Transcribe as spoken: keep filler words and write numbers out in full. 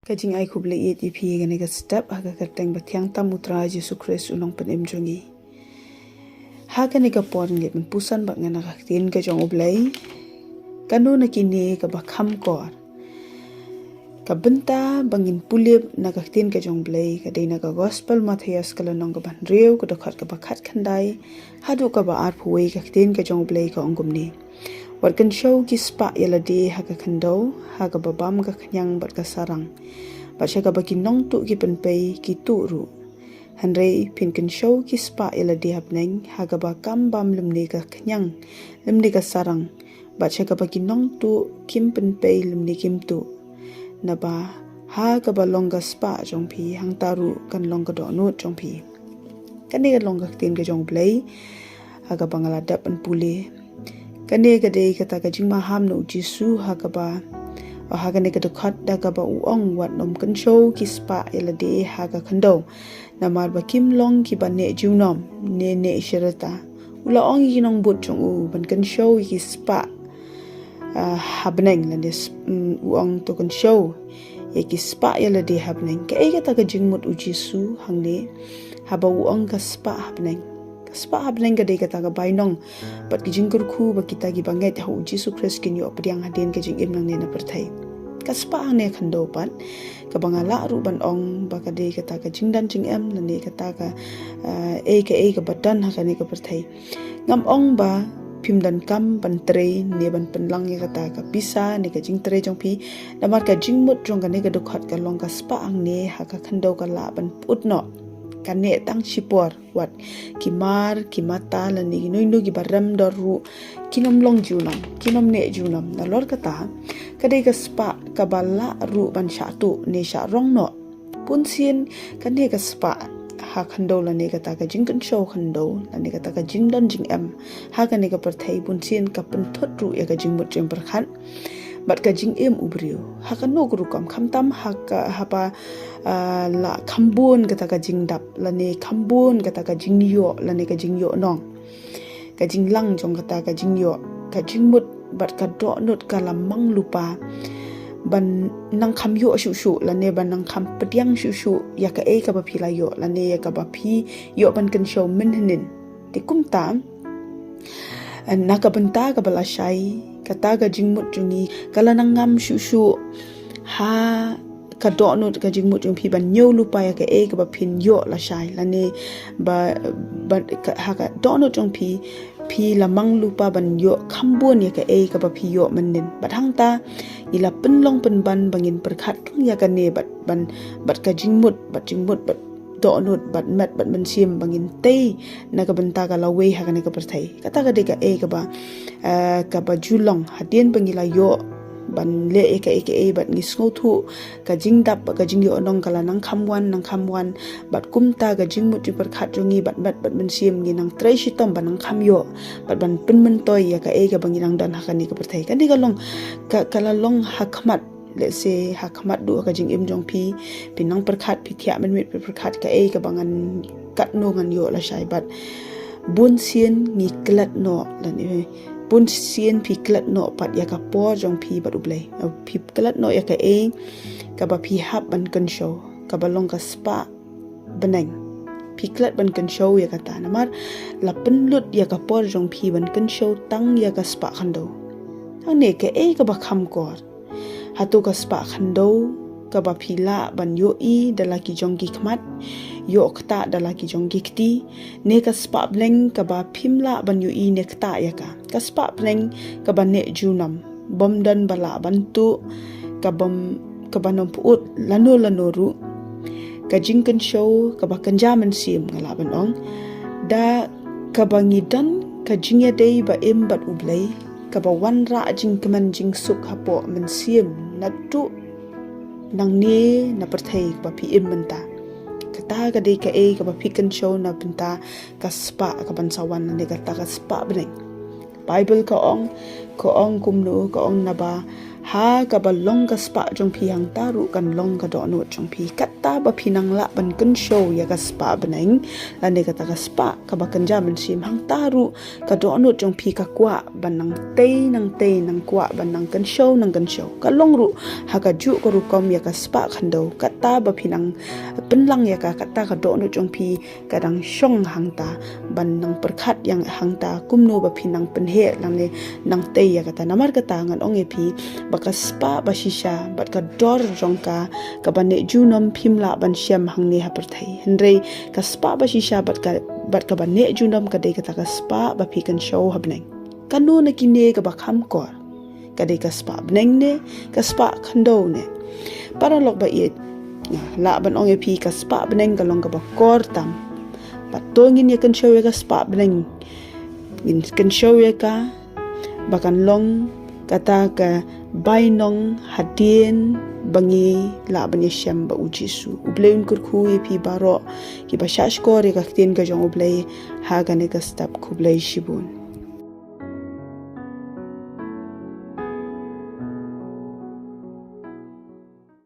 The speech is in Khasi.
Ka jingai khublei ïa phi kane ka step ha ka kyrteng ba thiang tam u Trai Jisu Khrist u nongpynim jong ngi. Ha kane ka por ngi ban puson bad ngan na ka ktien ka jong U Blei. Kano na kine kaba kham kor. Ka bynta ba ngin pule na ka ktien ka jong U Blei ka dei na ka gospel Mathaios ka lynnong kaba hynriew ka dkhot kaba khatkhyndai haduh kaba arphew wei. Ka ktien ka jong U Blei ka ong kumne. Wat kynshew ki spah ïa lade ha ka khyndew, ha kaba bam ka khñiang bad ka sarang. Bad sha kaba ki nongtuh ki pynpei ki tuh ruh. Hynrei phin kynshew ki spah ïa lade ha bneng, ha kaba kam bam lymne ka khñiang lymne ka sarang. Bad sha kaba ki nongtuh kim pynpei lymne kim tuh. Naba ha kaba long ka spah jong phi hangta ruh kan long ka dohnud jong phi. Kane ka long ka ktien ka jong U Blei ha kaba nga la dep ban pule. Kane ka dei kata ka jingmaham na U Jisu ha kaba, ha kane ka dkhot da kaba u ong, wat nym kynshew ki spah ïa lade ha ka khyndew. Namar ba kim long kiba neh junom ne neh sharata. U la ong ïa ki nongbud jong u ban kynshew ïa ki spah, ah, ha bneng lane s-, mm, u ong to kynshew ïa ki spah ïa lade ha bneng. Kaei kata ka jingmut U Jisu hangne haba u ong ka spah ha bneng? Ka spah ha bneng ka dei kata ka bainong bad ka jingkyrkhu ba kita kiba ngeit ha U Jisu Khrist kin ïoh pdiang hadien ka jingim nangne na pyrthei. Ka spah hangne khyndew pat kaba nga lah ruh ban ong ba ka dei kata ka jingdon jingem lane kata ka, ah, ei kaei kaba don ha kane ka pyrthei. Ngam ong ba phim donkam ban trei ne ban pynlang ïa kata ka pisa ne ka jingtrei jong phi. Namar ka jingmut jong kane ka dkhot ka long ka spah hangne ha ka khyndew ka lah ban pyut noh. Ka neh tang shipor. Wat ki mar ki mata lane kino kino kiba rem dor ruh kin ym long junom, kin ym neh junom. Nalor kata ka dei ka spah kaba lah ruh ban shah tuh ne shah rong noh. Bunsien kane ka spah ha khyndew lane kata ka jingkynshew khyndew lane kata ka jingdon jingem ha kane ka pyrthei bunsien ka pynthut ruh ïa ka jingmut jingpyrkhat bad ka jingim u briew ha kano ka rukom, khamtam ha ka, haba, ah, la kham bun kata ka jingdap lane kham bun kata ka jingïoh lane ka jingïoh nong. Ka jinglang jong kata ka jingïoh, ka jingmut bad ka dohnud ka la mang lypa ban nang kham ïoh shuh shuh lane ban nang kham pdiang shuh shuh ïa kaei kaba phi la ïoh lane ïa kaba phi ïoh ban kynshew mynhynnin. Te kumta na ka bynta kaba lashai kata ka jingmut jong ngi ka la nang ngam shuh shuh ha ka dohnud ka jingmut jong phi ban ñiew lypa ïa kaei kaba phin ïoh lashai lane ba, ba ka, ha ka dohnud jong phi phi la mang lypa ban ïoh kham bun ïa kaei kaba phi ïoh mynnin. Bad hangta ngi la pynlong pynban ba ngin pyrkhat tang ïa kane bad ban, bad ka jingmut, bad jingmut bad dohnud bad met bad mynsiem ba ngin tei na ka bynta ka lawei ha kane ka pyrthei. Kata ka dei kaei kaba, eh, kaba ju long hadien ba ngi la ïoh ban leh ïa kaei kaei bad ngi sngewthuh ka jingdap bad ka jingïoh nong ka la nang kham wan, nang kham wan bad kumta ka jingmut jingpyrkhat jong ngi bad met bad mynsiem ngi nang trei shitom ban nang kham ïoh bad ban pynmyntoi ïa kaei kaba ngi nang don ha kane ka pyrthei. Kane ka long ka, ka la long ha khmat, let's say ha khmat duh ka jingim jong phi, phi nang pyrkhat, phi thiah mynmiet phi pyrkhat kaei kaba ngan, katno ngan ïoh lashai bad bunsien ngi klet noh lane bunsien phi klet noh pat ïa ka por jong phi bad U Blei. Phi klet noh ïa kaei kaba phi hap ban kynshew kaba long ka spah bneng. Phi klet ban kynshew ïa kata namar la pynlut ïa ka por jong phi ban kynshew tang ïa ka spah khyndew. Hangne kaei kaba kham kor. Hato ka spah khyndew kaba phi lah ban ïohi da la ki jong ki khmat, ïoh ktah da la ki jong ki kti, ne ka spah bneng kaba phim lah ban ïohi ne ktah ïa ka. Ka spah bneng kaba neh junom, bym don ba lah ban tuh, ka bym, kaba nym pyut lano lano ruh. Ka jingkynshew kaba kynja mynsiem nga lah ban ong. Da kaba ngi don ka jingïadei ba im bad U Blei kaba wanrah jingkmen jingsuk hapoh mynsiem naduh nangne na pyrthei kaba phi im mynta. Kata ka dei kaei kaba phi kynshew na bynta ka spah kaban sa wan lane kata ka spah bneng. Baibl ka ong, ka ong kumno, ka ong naba Ha kaba long ka spah jong phi hangta ruh kan long ka dohnud jong phi. Kata ba phi nang lah ban kynshew ïa ka spah bneng, lane kata ka spah kaba kynja mynsiem hangta ruh, ka dohnud jong phi ka kwah ban nang tei, nang tei, nang kwah ban nang kynshew, nang kynshew. Ka long ruh ha kajuh ka rukom ïa ka spah khyndew, kata ba phi nang pynlang ïa ka, kata ka dohnud jong phi ka dang shong hangta, ban nang pyrkhat ïa hangta, kumno ba phi nang pynheh lane nang tei ïa kata. Namar kata ngan ong ïa phi ba ka spah ba shisha bad ka dor jong ka, kaba neh junom phim lah ban shem hangne ha pyrthei. Hynrei ka spah ba shisha bad ka, bad kaba neh junom ka dei kata ka spah ba phi kynshew ha bneng. Kano na kine kaba kham kor? Ka dei ka spah bneng ne ka spah khyndew ne? Paralok ba ïeit, lah ban ong ïa phi ka spah bneng ka long kaba kor tam. Bad to ngin ïa kynshew ïa ka spah bneng, ngin kynshew ïa ka ba kan long kata ka bainong hadien ba ngi lah ban ïashem bad U Jisu. U Blei un kyrkhu ïa phi baroh kiba shah shkor ïa ka ktien ka jong U Blei ha kane ka step. Khublei shibun.